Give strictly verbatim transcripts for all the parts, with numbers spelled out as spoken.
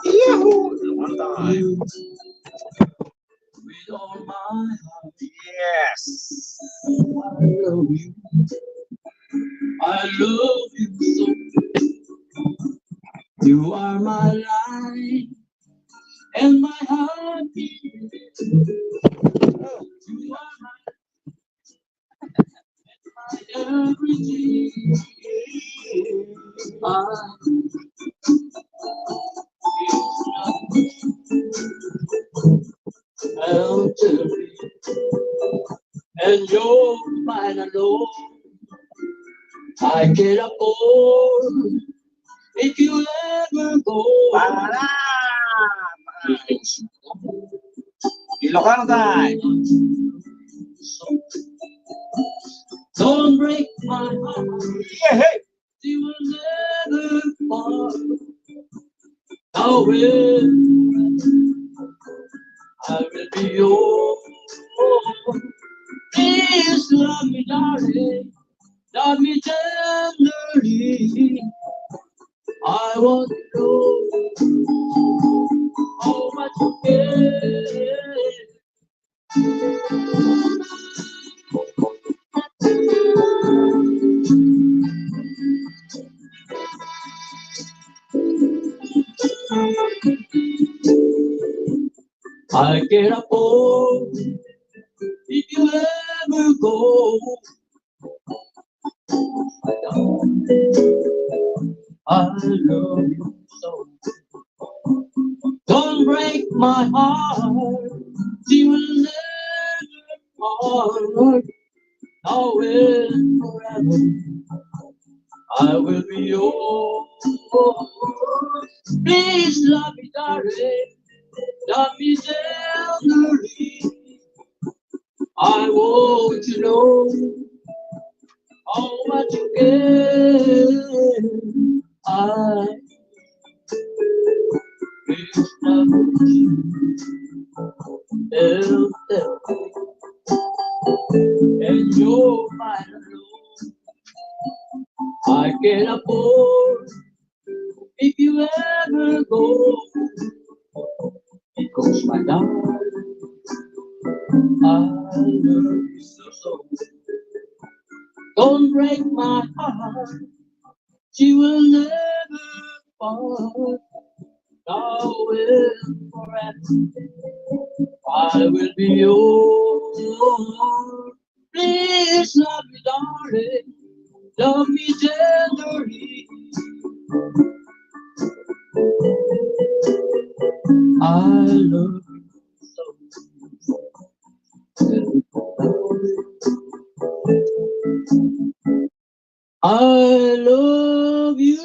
Yahoo! One time. With all my heart. Yes. I love you. I love you so. You are my life and my happiness. You are my everything. I and you're mine alone. I can afford if you ever go. Para! Ilocano tayo. Don't break my heart. Yeah, hey! You will never fall. I will, I will be yours. Please love me, darling. Love me tenderly. I want to know how much you care. I can afford if you ever go. I love you so. Don't break my heart. She will never part. Now and forever, I will be yours. Please love me, darling. Love me tenderly. I want to know how much you care. I is the and you're mine alone. I can afford if you ever go. Because my darling, I love you so. Don't break my heart. She will never part. Now and forever, I will be yours. Please love me, darling. Love me tenderly. I love you so. I love you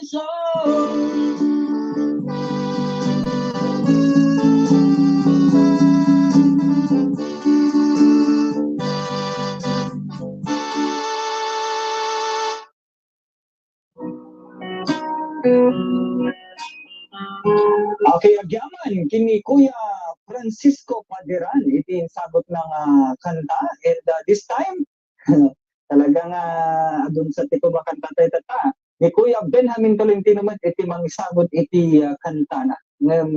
so. Okay, agyaman ken ni Kuya Francisco Paderan iti insagot nga kanta, and, uh, this time, talaga nga, ah, adun sa ti kumakanta tayo tata. Ni Kuya Benjamin Tolentino met iti mangisagod iti, ah, kantana. Ngem,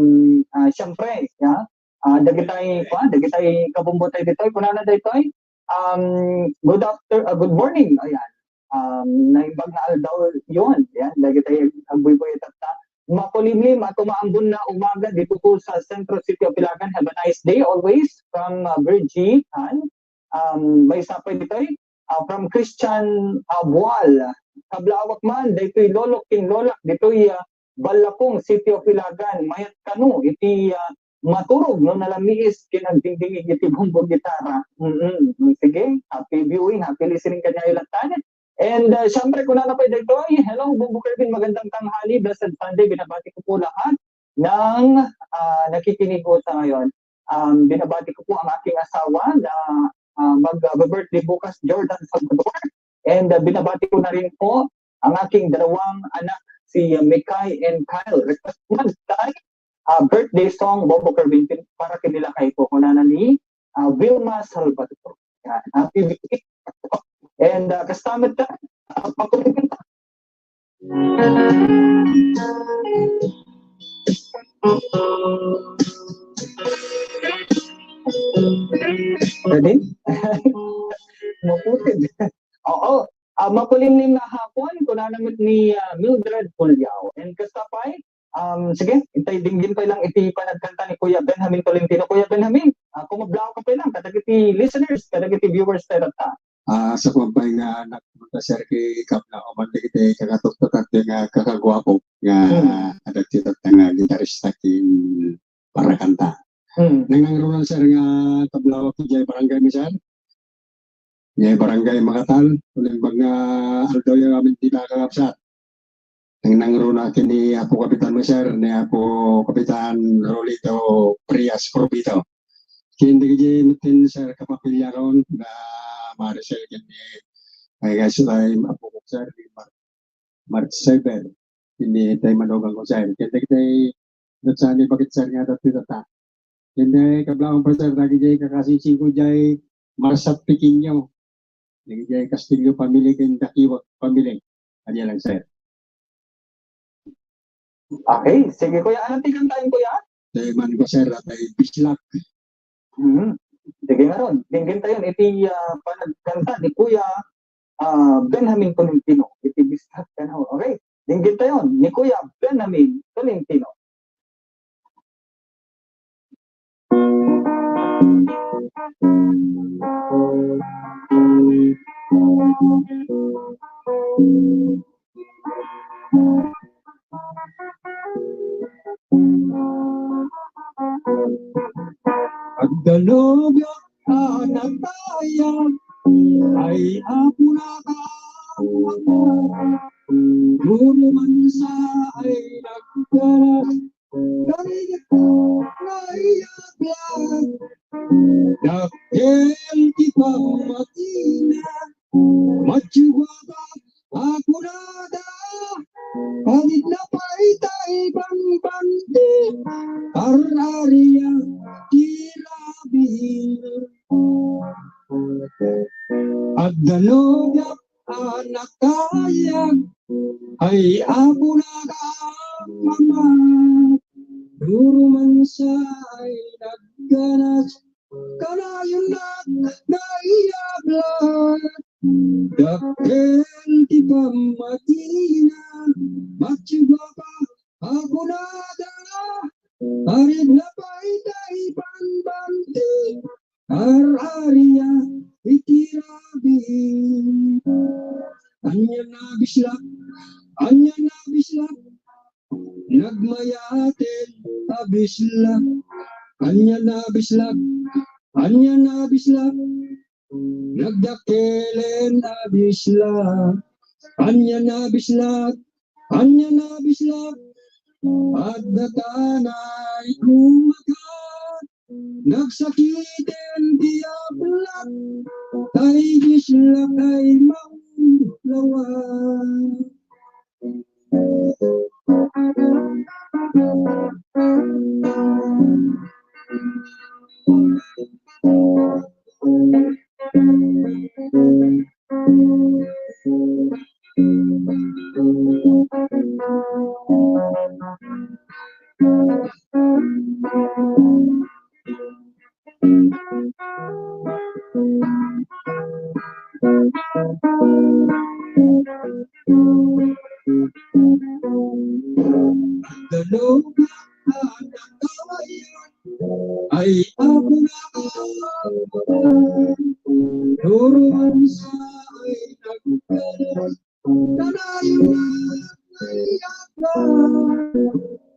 ah, siyempre, ya, ah, dagitay, kwa, dagitay kabumbo tayo ditoy, kunana daytoy, um, "Good after-, ah, good morning." Ayan. Um, naimbag nga aldaw yun. Yan, dagitay agbuybuy tatta. Makulimlim at umaambon na umaga dito po sa Centro City of Ilagan. Have a nice day always from, ah, Virgie Tan. Um, maysa pay ditoy, ah, from Christian, ah, Bual. Kablaawak man, daytoy lolok ken lolak, ditoy, ah, Ballapong, City of Ilagan. Mayat kano iti, ah, maturog no nalamiis ken agdingdingig iti bumbo gitara. Mm-mm. Sige, happy viewing, happy listening kaniayo latta. And, ah, siyempre, kunana pay daytoy, "Hello, Bumbo Kerwin, magandang tanghali, blessed Sunday, binabati ko po lahat ng, ah, nakikinig po sa ngayon." Um, binabati ko po ang aking asawa na, ah, mag-, ah, birthday bukas, Jordan Salvador. And, ah, binabati ko na rin po ang aking dalawang anak, si, ah, Mikay and Kyle. Request naman kay, ah, birthday song, Bumbo Kerwin, para kanila kay po, kunana ni, ah, Vilma Salvador. Yan. Happy birthday. And, ah, kasta met ta, ah, pakulitan ta. Ready? Maputid. Oo. Ah, makulimlim nga hapon, kunana met ni, ah, Mildred Puliao. And kasta pay, um, sige, intay, dinggin pay lang iti panagkanta ni Kuya Benjamin Tolentino. Kuya Benjamin, ah, kumablaaw ka pay lang kadagiti listeners, kadagiti viewers tayo ta. Ah, sa kumpay nga anak mo ta, sir, kay kabla ko man dagiti kakatuptutan ti nga kakaguapo nga Hmm. adda ti tatta nga gitarista kin parakanta. Hmm. Nangnangruna, sir, nga kablawak idiay barangay mi, sir. Idiay barangay Makatal, naimbag nga aldaw ya amin ti nakakabsat. Nangnangruna ken ni Apo Kapitan Maser, ni Apo Kapitan Rolito Frias Corbito. Ken dagiti metten, sir, kapamiliakon, da Maricel ken ni, ay, guys, ay, apo ko, sir, ni Mar-, March seven, ken ni tay manugang ko, sir. Ken dagiti, datsa ni bakit, sir, nga dati data. Ken ni kablawang pa, sir, dagiti kakasingko diay Marsat Pequeño. Dagiti Castillo family ken Dakiwak family. Ania lang, sir. Okay, sige, kuya. Anong ti kantaen, kuya? Tay man ko, sir, tay Bislak. Mhm. Sige nga ron. Dinggin tayo iti, ah, panagkanta ni Kuya, ah, Benjamin Tolentino. Iti Bislak, ano. Okay. Dinggin tayo ni Kuya Benjamin Tolentino. Agdalog a natayag, ay Apo naka, Guru man sa ay nagdalas, karigat nga iyaglag, dakkel ti pammatina, matsuwata a kunada, padid na pay tay bambanti, ar-aria ti rabii. Agdalog a natayag, ay Apo naka, Ama, Guru man sa ay nagganas, kanayon nga iyaglag, dakkel ti pammatina, matsuwata a kunada, arid na pay tay bambanti, ar-aria iti rabii. Ania a Bislak, ania a Bislak, nagmayaten a Bislak. Ania a Bislak, ania a Bislak, nagdakkelen a Bislak. Ania a Bislak, ania a Bislak, adda tanay kumagat. Nagsakiten ti ablak, tay Bislak ay maulawan. Ay Apo naka, Guru man sa ay nagdala, kanayon nga iyaglag,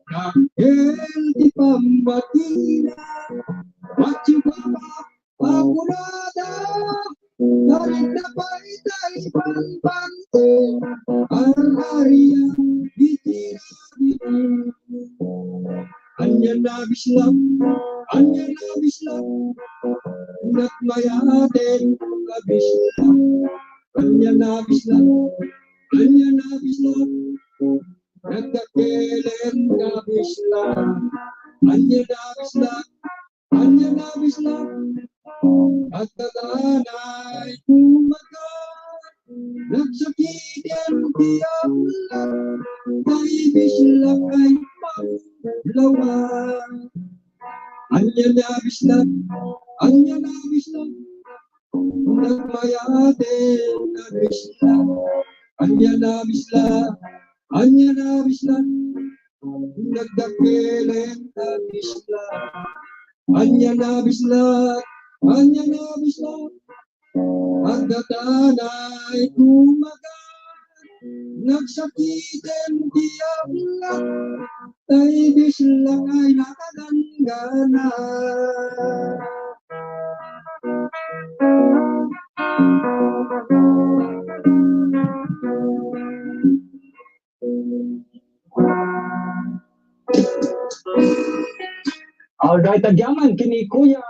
dakkel ti pammatina, matsuwata a kunada, arid na pay tay bambanti, ar-aria iti rabii. Ania a Bislak, ania a Bislak, nagmayaten a Bislak. Ania a Bislak, ania a Bislak, nagdakkelen a Bislak. Ania a Bislak, ania a Bislak, adda tanay kumagat. Nagsakiten ti ablak, Ay bislak ay maulawa. Ania nabislak, ania nabislak, nagmayaten nabislak. Ania nabislak, ania nabislak, nagdakkel nabislak. Ania nabislak, ania nabislak, adda tanay kumagan, nagsakiten ti ablak, tay bislak ay nakaganggana. Alright, agyaman kini Kuya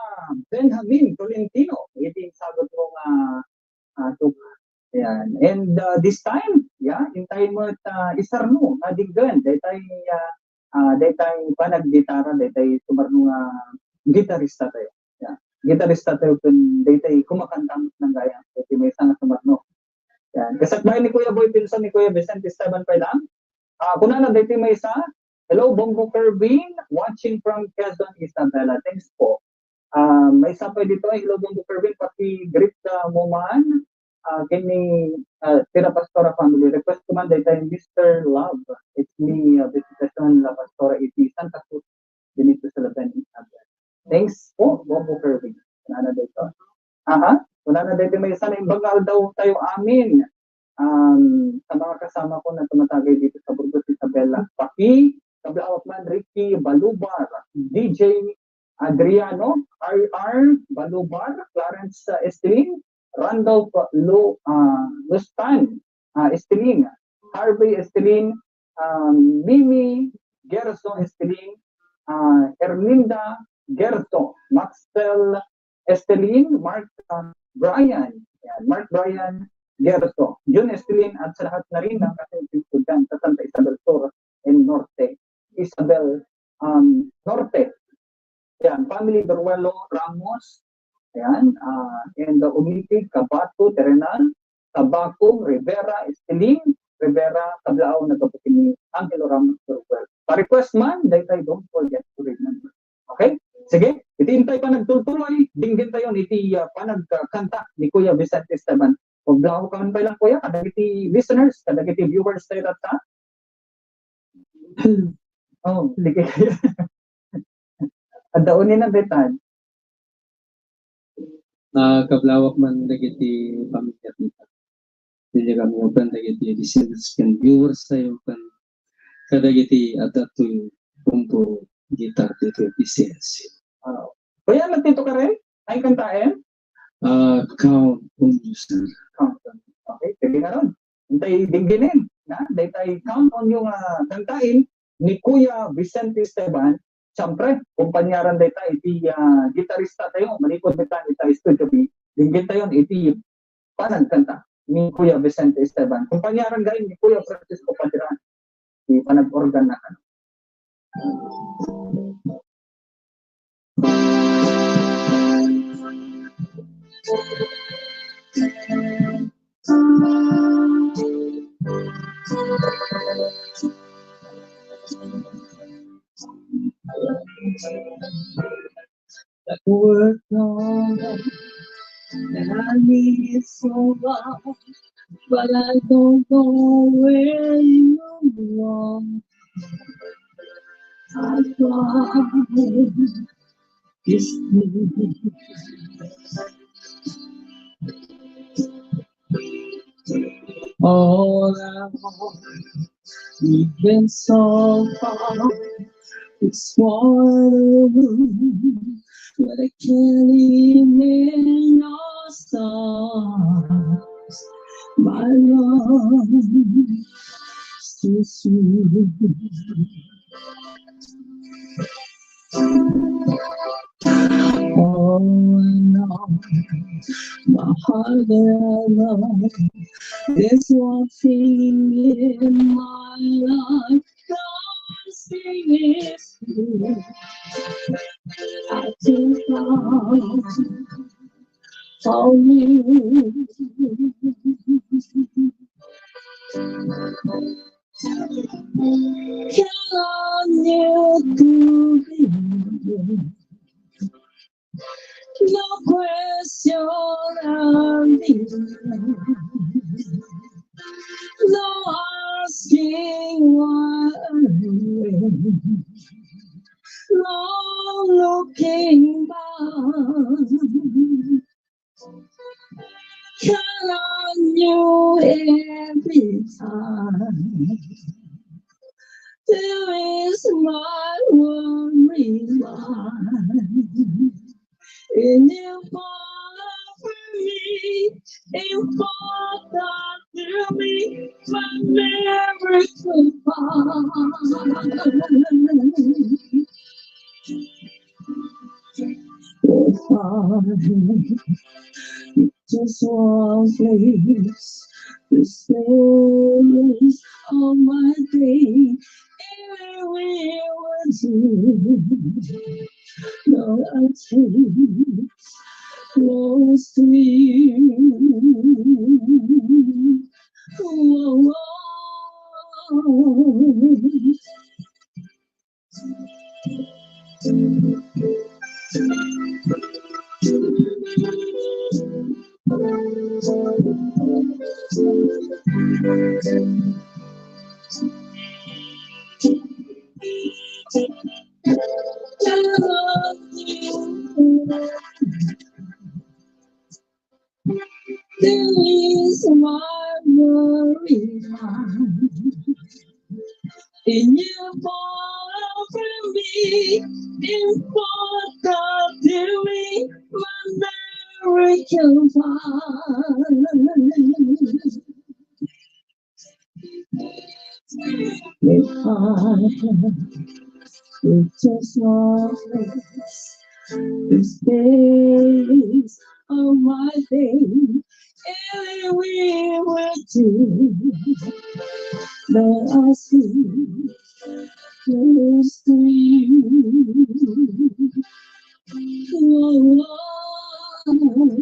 Benjamin Tolentino. Iti sagot mo nga, ah, tuk-, ayan. And, ah, this time, yeah, intay mo ta isarno, nadinggan, daytay, ah, ah, daytay panaggitara, daytay sumarno nga gitarista tayo. Yeah. Gitarista tayo ken daytay kumakanta met nanggayam. Daytay maysa nga sumarno. Yan. Kasakbay ni Kuya Boy Pinson, ni Kuya Vicente Esteban pa lang. Ah, kunana daytoy maysa, "Hello, Bombo Kerwin, watching from Quezon, Isabela." Thanks po. Ah, maysa pa dito, "Hello, Bombo Kerwin, paki-greet, ah, mo man, ah, kini, ah, Tira Pastora family. Request ko man daytoy Mister Love. It's me, ah, Vicente Esteban, La Pastora, iti Santa Cruz, Benito Salaben, Isabela." Thanks po, Bombo Kerwin. Kunana daytoy. Aha, kunana daytoy maysa, "Naimbag nga aldaw tayo amin." Um, sa mga kasama ko na tumatagay dito sa Burgos, Isabela, Paki, Kablaawak man, Ricky Balubar, D J Adriano, R R Balubar, Clarence, uh, Estelin, Randolph Lu-, uh, Lustan, uh, Estelin, Harvey Estelin, um, Mimi Gerso Estelin, uh, Erlinda Gerso, Maxwell Estelin, Mark, ah, Brian. Yan, Mark Brian Gerso, Jun Estelin, at sa lahat na rin ng ating estudyante sa Santa Isabel Sur and Norte, Isabel, um, Norte. Yan, family Beruelo Ramos. Yan, ah, and the Umitig, Kabato, Terenal, Tabacum, Rivera, Estelin, Rivera, Tablao, nagabuti ni Angelo Ramos Beruelo. Pa-request man, daytay, don't forget to remember. Okay? Sige, iti intay panagtultuloy, dinggin tayo iti, ah, panagkanta ni Kuya Vicente Esteban. Paglaw ka man pay lang, Kuya, kadagiti listeners, kadagiti viewers tayo tatta. Oh, sige kayo. Adda uni na betan. Ah, kablawak man dagiti pamilya kita. Dili kami open dagiti listeners ken viewers tayo ken kadagiti adda to Bombo Guitar dito P C S. Ah, kuya, nagtito ka rin? Ay, kantaen? Ah, Count on You, sir. Count on You. Okay, sige na ron. Intay dingginin, na? Daytay Count on You nga kantaen ni Kuya Vicente Esteban. Siyempre, kumpanyaran dayta iti, ah, gitarista tayo. Manikod dayta ita Studio B. Dinggin tayo iti panagkanta ni Kuya Vicente Esteban. Kumpanyaran gayon ni Kuya Francisco Padran. Di panag-organ na kano. That work on that I need so long, but I don't know where you are. I try this thing. All I want, you've been so far. It's water, but I can't even your stars. My love is too sweet. Oh, I know my heart alone. There's one thing in my life, God sing is true. I think I'll for you. Can you do it? No question of it. No asking why. No looking back. Can you every time? There is my worry mind. And you fall for me, you fall down to me, my miracle fall. If I just one place, the space of my day, and we were two. Now I take close to you. Oh, oh, oh. There is my worry mind. And you fall for me, you fall down to me, my miracle fall. If I could just one place, the space of my day, and we were two, but I see close to you. Oh, oh.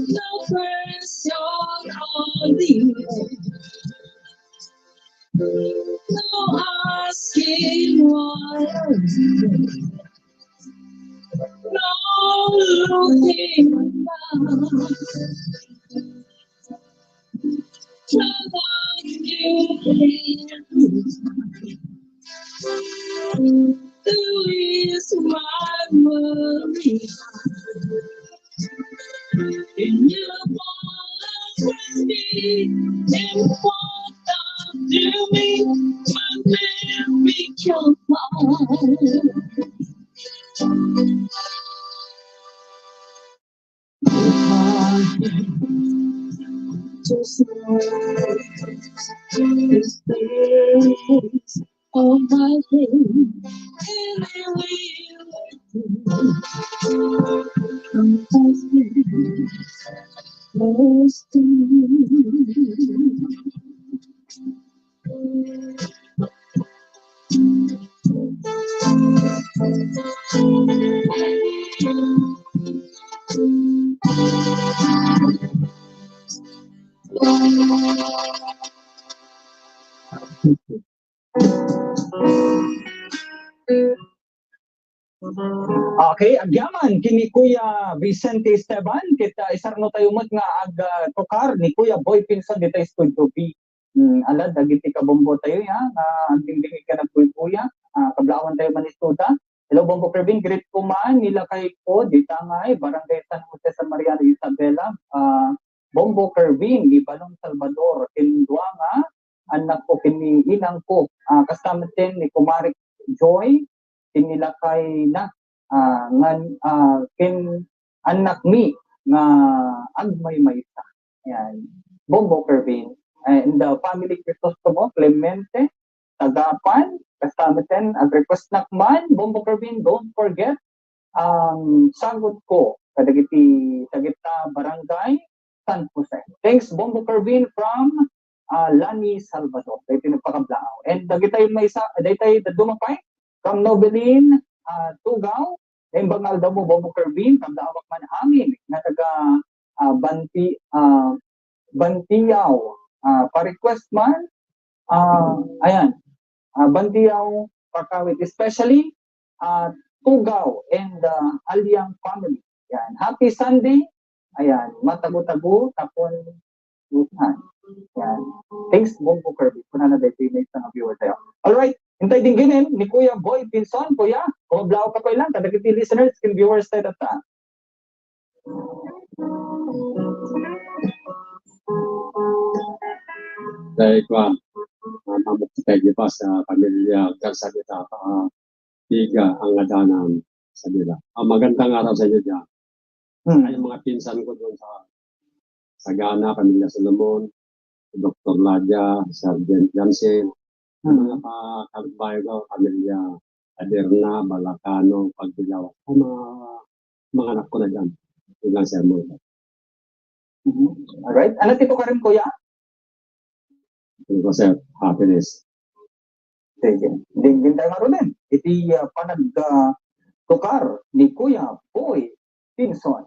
No question on the No asking why. No looking back. Just like you. Who is my worry? And you fall for me, and fall down to me, my miracle fall. Just like this place of my day, and I will come close to you. Okay, agyaman ken ni Kuya Vicente Esteban, ket, ah, isarno tayo met nga ag, ah, tukar ni Kuya Boy Pinson dita Studio B. Hmm, ala, dagiti kabombo tayo, ya, nga agdingdingig ken agkuykuya, ah, kablawan tayo man isuda. Hello, Bombo Kerwin, greet ko man ni lakay ko, dita nga, eh, Barangay San Jose, San Mariano, Isabela, ah, Bombo Kerwin, ni Balong Salvador, ken dua nga anak ko, ken ni inang ko, ah, kasta met ken ni Kumare Joy, ken ni lakay na, ah, ngan, ah, ken anak mi nga agmaymaysa. Yan. Bombo Kerwin. And the family Crisostomo, Clemente, Tagapan, kasta metten, ag-request nak man, Bombo Kerwin, don't forget, um, sagot ko, kadagiti, dagita barangay, San Jose. Thanks, Bombo Kerwin from, ah, Lani, Salvador. Daytoy nagpakablaaw. And dagitay maysa, daytay dadduma pay, from Novelin, ah, Tugao, naimbag nga aldawmo, Bombo Kerwin, kablaawak man amin, nga taga, ah, Banti-, ah, Bantiao, ah, pa-request man, ah, ayan, ah, Bantiao, Pakawit, especially, ah, Tugao and, ah, Aliang family. Yan. Happy Sunday. Ayan, matago-tago, tapon, yan. Yan. Thanks, Bombo Kerwin. Kunana daytoy maysa nga viewer tayo. All right. Intay dingginen ni Kuya Boy Pinson. Kuya, kung mablaw ka pa lang, kadagiti listeners, ken viewers tayo tatta. Dahil kuan, ah, mamukitay di ba sa pamilya Garzalita, ah, Piga ang ngadanan sa dila. Ah, magandang araw sa inyo diyan. Hmm. Ay, mga pinsan ko doon sa Sagana, pamilya Solomon, Doktor Ladia, Sergeant Jansen, ang mga Hmm. pa-, kapitbahay ko, pamilya Aderna, Balacano, Pagbilao. Ang mga, mga anak ko na dyan. Yun lang, sir, mo. Mhm. Alright. Ano ti tukarim, kuya? Ano ko, sir? Happiness. Sige. Dinggin tayo nga rin. Iti, ah, panag, ah, tukar ni Kuya Boy Pinson.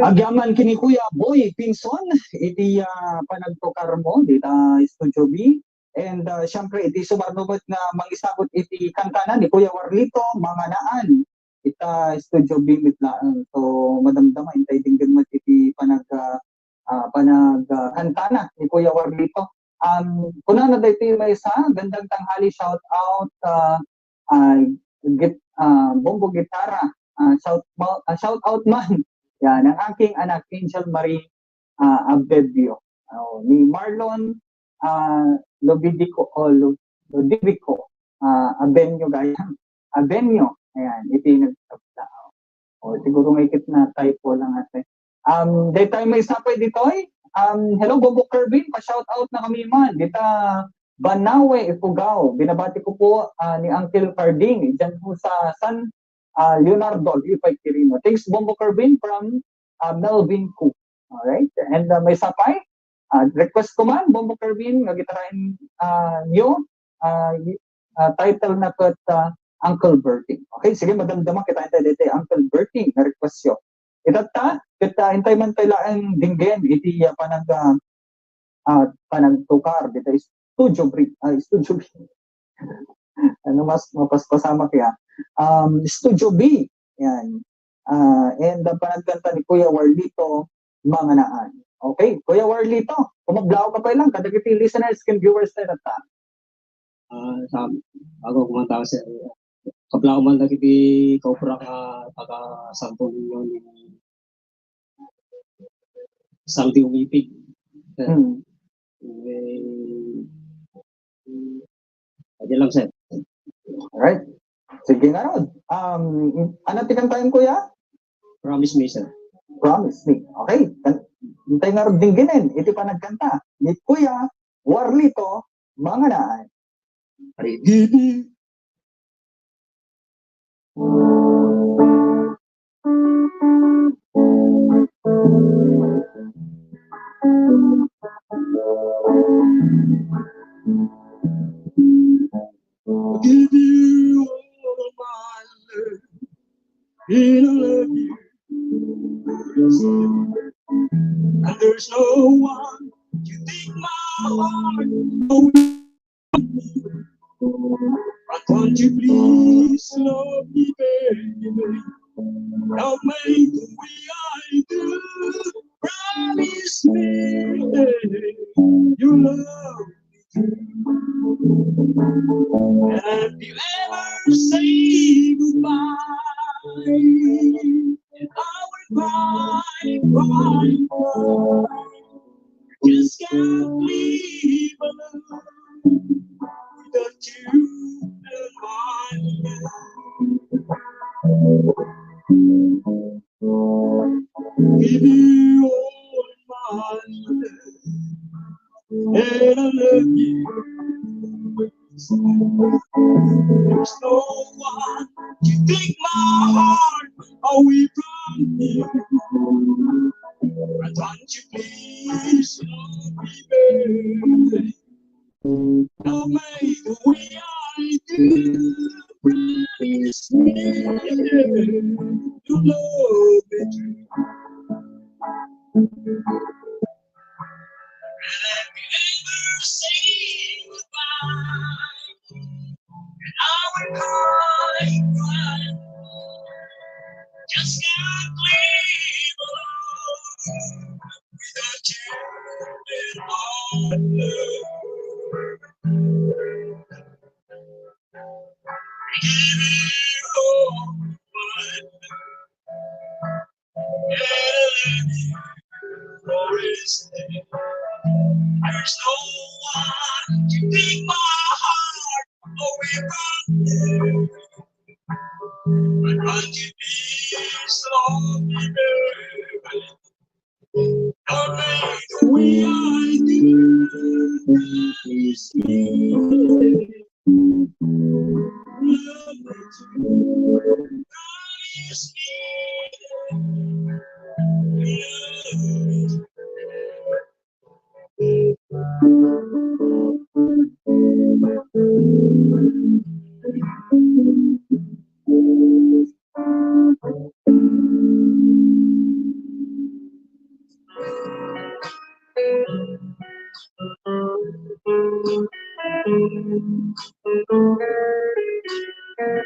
Agyaman ken ni Kuya Boy Pinson iti, ah, panagtukarmo dita Studio B. And, ah, siyempre, iti sumarno met nga mangisagut iti kantana ni Kuya Warlito Manganaan ita Studio B met laeng. So, madamdama intay denggen met iti panag-, ah, ah, panag-, ah, kantana ni Kuya Warlito. Um, kunana daytoy maysa, "Gandang tanghali, shout out, ah, ah, git-, ah, bombo gitara, ah, shout mo-, ah, shout out man." Yan, ang aking anak, Angel Marie, ah, Abebio. Oh, ni Marlon, ah, Lobidico, o Lo-, Lobidico, ah, Abenyo gayam. Abenyo. Ayan, iti nagtabla. O, siguro nga ikit na typo lang ate. Um, daytay maysa pay ditoy. Um, hello, Bobo Kervin, pa-shout out na kami man. Dita Banawe, Ifugao. Binabati ko po, ah, ni Uncle Carding, dyan po sa San, ah, Leonardo, Lipay, Quirino. Thanks, Bombo Kervin, from, ah, Melvin Ku. Alright? And, ah, maysa pay, ah, request ko man, Bombo Kervin, nga gitaraen, ah, nyo, ah, y-, ah, title na ket, ah, Uncle Berting. Okay, sige, madamdama kita intay daytoy Uncle Berting nga request yo. Itatta, ket, ah, intay man tay laeng denggen iti, ah, panag-, ah, ah, panagtukar dita Studio B, ah, Studio B. Ano mas mapaspasamak ya? Um, Studio B. Yan. Ah, and ang panagkanta ni Kuya Warlito Manganaan. Okay, Kuya Warlito, kumablaw ka pay lang kadagiti listeners ken viewers tayo ta. Ah, sa, bago kumanta, sir, kablaw man dagiti kaupra nga taga Santo Niño ni Santi Umipig. Sir. Hmm. Eh, Adi lang, sir. Alright. Sige nga rod. Um, ano ti kantaen, kuya? Promise Me, sir. Promise Me. Okay. Kan-, intay nga rod dingginen iti panagkanta ni Kuya Warlito Manganaan. I give you I give you all my love, and I love you. And there's no one to take my heart away. But won't you please love me, baby? Love me the way I do. Promise me you love me true. Have you ever say goodbye? And I will cry, cry, cry. Just can't leave alone without you in my life. Give you all my love, and I love you. There's no one to take my heart away from you. But won't you please love me, baby? Love me the way I do. Promise me you love me true. And if you ever say goodbye, and I will cry, cry. Just can't live alone without you in my life. Give you all my love. There's no one to take my heart away from you. But won't you please love me, baby? Love me the way I do. Promise me. Okay,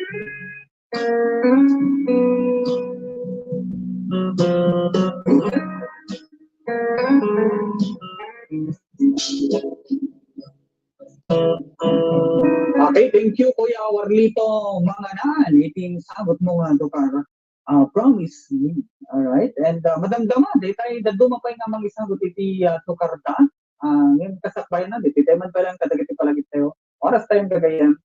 thank you, Kuya Warlito Manganan. Iti sagot mo nga, Doktor. Ah, promise me. Alright? And, ah, madamdama, daytay dadduma pay nga mangisagot iti, ah, tokarda. Ah, ngem kasakbayan na, daytay man pay lang kadagiti palagip tayo. Oras tayo gagayyem.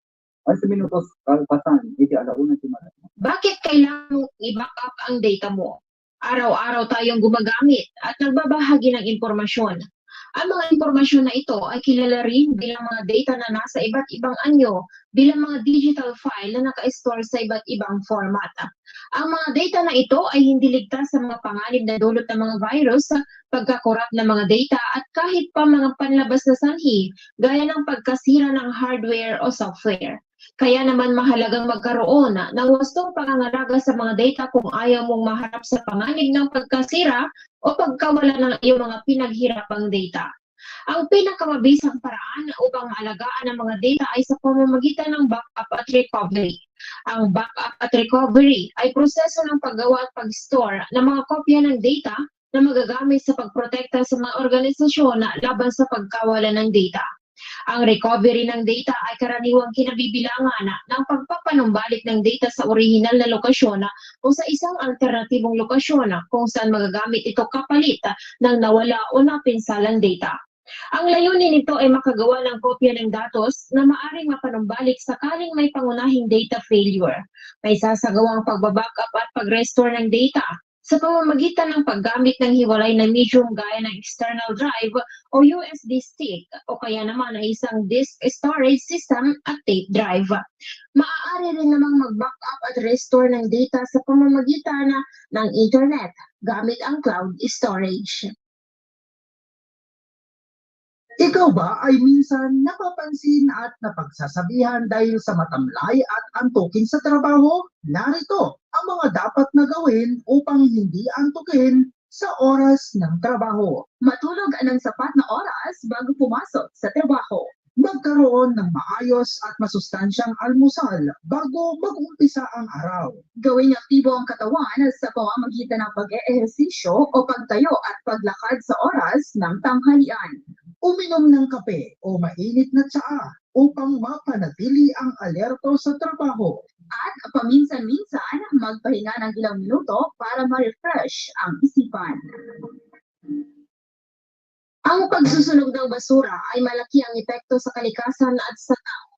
Onse minutos kalpasan iti ala una ti madama. Bakit kailangan mong i-backup ang data mo? Araw-araw tayong gumagamit at nagbabahagi ng impormasyon. Ang mga impormasyon na ito ay kilala rin bilang mga data na nasa iba't ibang anyo, bilang mga digital file na naka-store sa iba't ibang format. Ang mga data na ito ay hindi ligtas sa mga panganib na dulot ng mga virus, pagkakorap ng mga data, at kahit pa mga panlabas na sanhi, gaya ng pagkasira ng hardware o software. Kaya naman mahalagang magkaroon ng wastong pangangalaga sa mga data kung ayaw mong maharap sa panganib ng pagkasira o pagkawala ng iyong mga pinaghirapang data. Ang pinakamabisang paraan upang maalagaan ang mga data ay sa pamamagitan ng backup at recovery. Ang backup at recovery ay proseso ng paggawa at pag-store ng mga kopya ng data na magagamit sa pagprotekta sa mga organisasyon laban sa pagkawala ng data. Ang recovery ng data ay karaniwang kinabibilangan ng pagpapanumbalik ng data sa orihinal na lokasyon o sa isang alternatibong lokasyon kung saan magagamit ito kapalit ng nawala o napinsalang data. Ang layunin nito ay makagawa ng kopya ng datos na maaring mapanumbalik sakaling may pangunahing data failure. May sasagawang pagbabackup at pag-restore ng data sa pamamagitan ng paggamit ng hiwalay na medium gaya ng external drive o U S B stick o kaya naman ay isang disk storage system at tape drive. Maaari rin namang mag-backup at restore ng data sa pamamagitan ng internet gamit ang cloud storage. Ikaw ba ay minsan napapansin at napagsasabihan dahil sa matamlay at antukin sa trabaho? Narito ang mga dapat na gawin upang hindi antukin sa oras ng trabaho. Matulog ng sapat na oras bago pumasok sa trabaho. Magkaroon ng maayos at masustansyang almusal bago mag-umpisa ang araw. Gawing aktibo ang katawan sa pamamagitan ng pag-eehersisyo o pagtayo at paglakad sa oras ng tanghalian. Uminom ng kape o mainit na tsaa upang mapanatili ang alerto sa trabaho. At paminsan-minsan, magpahinga ng ilang minuto para ma-refresh ang isipan. Ang pagsusunog ng basura ay malaki ang epekto sa kalikasan at sa tao.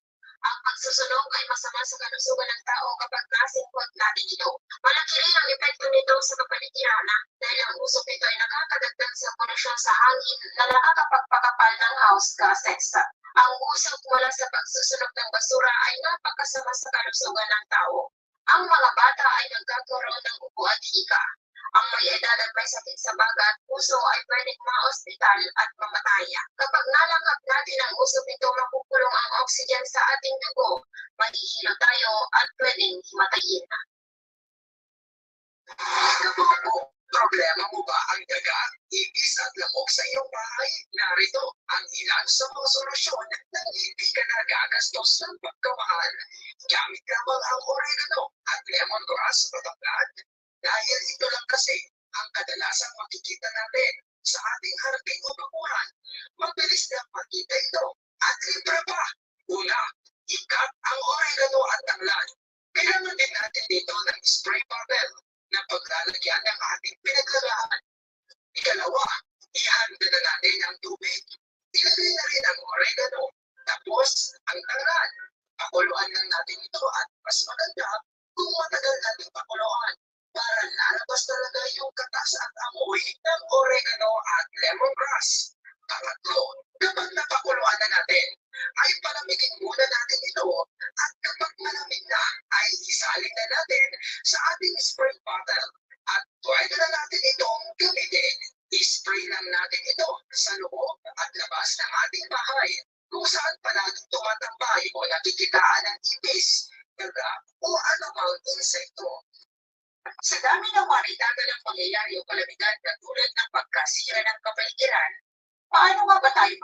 Ang pagsusunog ay masama sa kalusugan ng tao kapag nasingkot natin ito. Malaki rin ang epekto nito sa kapaligiran dahil ang usok nito ay nakakadagdag sa polusyon sa hangin na nakakapagpakapal ng house gases. Ang usok mula sa pagsusunog ng basura ay napakasama sa kalusugan ng tao. Ang mga bata ay nagkakaroon ng ubo at hika. Ang may edad at may sakit sa baga at puso ay pwedeng maospital at mamatay. Kapag nalanghap natin ang usok nito, makukulong ang oxygen sa ating dugo, mahihilo tayo at pwedeng himatayin. Problema mo ba ang daga, ipis at lamok sa iyong bahay? Narito ang ilan sa mga solusyon nang hindi ka nagagastos ng pagkamahal. Gamit lamang ang oregano at lemongrass, matanglad, dahil ito lang kasi ang kadalasang makikita natin sa ating hardin o bakuran. Mabilis lang makita ito at libre pa. Una, i-cut ang oregano at tanglad. Kailangan din natin dito ng spray bottle na paglalagyan ng ating pinaglagaan. Ikalawa, ihanda na natin ang tubig. Ilagay na rin ang oregano, tapos ang tanglad. Pakuluan lang natin ito at mas maganda kung matagal natin pakuluan para lalabas talaga yung katas at amoy ng oregano at lemongrass. Pangatlo, kapag napakuluan na natin, ay palamigin muna natin ito at kapag malamig na, ay isalin na natin sa ating spray bottle at pwede na natin itong gamitin. I-spray lang natin ito sa loob at labas ng ating bahay kung saan palaging tumatambay o nakikitaan ng ipis, daga, o anumang insekto. Sa dami ng mga nagdadalang pangyayari o kalamidad na tulad ng pagkasira ng kapaligiran, paano nga ba tayo